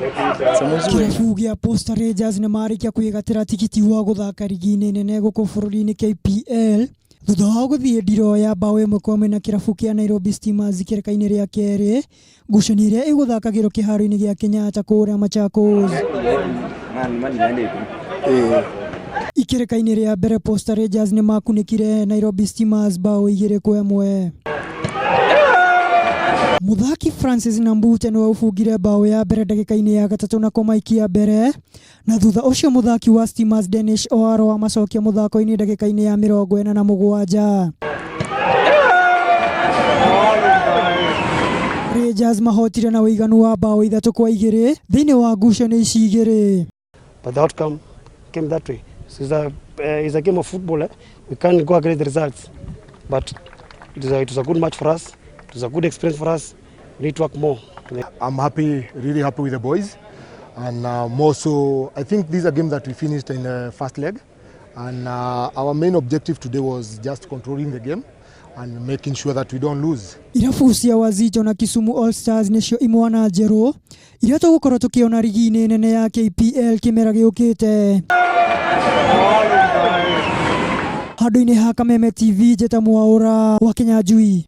Kĩrabu gĩa Posta Rangers nĩ marĩkia kwĩgatĩra tigiti wa gũthaka rigi-inĩ nene gũkũ bũrũri-inĩ KPL thutha wa gũthiĩ ndiro ya mbaũ 1-1 na kĩrabu kĩa Nairobi Steamers ikereka-inĩ rĩa kerĩ ngucanio ĩrĩa ĩgũthakagĩrwo kĩharo-inĩ gĩa Kenyatta kũrĩa Machakos. Ikereka-inĩ rĩa mbere Posta Rangers nĩ makunĩkire Nairobi Steamers mbaũ 2-1. Mũthaki Francis Nambute nĩwe ũbungire mbaũ ya mbere ndagĩka-inĩ ya gatatũ na kũmaikia mbere, na thutha ũcio mũthaki wa Steamers Denish Oaro amacokia mũthako-inĩ ndagĩka-inĩ ya 47. Rangers mahotire na ũiganu wa mbaũ 3-2 thĩinĩ wa ngucanio ici igĩrĩ. But the outcome came that way. So it's a game of football. We can't go against the results. But it was a good match for us. It was a good experience for us. We need to work more. I'm happy, really happy with the boys. And more so, I think this is a game that we finished in the first leg. And our main objective today was just controlling the game and making sure that we don't lose. Irabu cia Wazito na Kisumu All Stars nĩcio imwana njerũ iria tũgũkorwo tũkĩona rigi-inĩ nene ya KPL kĩmera gĩũkĩte. Handũ-inĩ ha Kameme TV, Njĩta Mwaũra wa Kinyanjui.